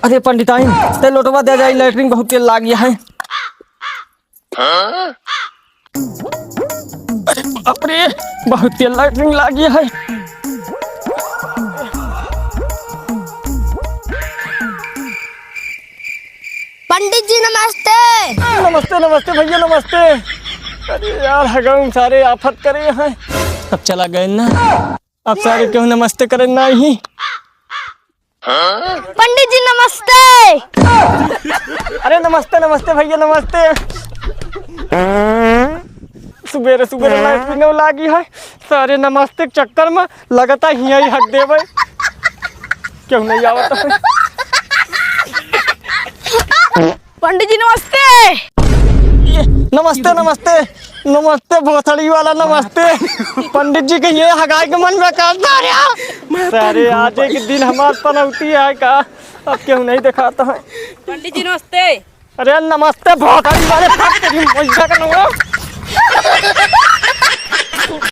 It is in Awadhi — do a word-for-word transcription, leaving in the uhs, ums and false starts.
अरे पंडिताइन, ते लोटवा दे जाई, लैट्रिन बहुत तेल लागी है। अरे बाप रे, बहुत तेल लैट्रिन लागी है। पंडित जी नमस्ते। नमस्ते, नमस्ते भैया, नमस्ते। अरे यार, हगऊ सारे आफत करे हैं। अब चला गए ना, अब सारे क्यों नमस्ते करे नाही। पंडित जी नमस्ते। अरे नमस्ते, नमस्ते भैया, नमस्ते। सुबेरे सुबेरे लाइट भी नहीं लागी है, सारे नमस्ते के चक्कर में लगता हियाँ ही हक देवे। क्यों नहीं आवत है? पंडित जी नमस्ते। ये, नमस्ते, नमस्ते, नमस्ते भोसड़ी वाला, नमस्ते। पंडित जी के ये हगाई के मन में करता रे। सारे आज एक दिन हमार पनौती है का, अब क्यों नहीं दिखाता है? पंडित जी नमस्ते। अरे नमस्ते भोसड़ी वाले, फट तेरी मैया का नमो।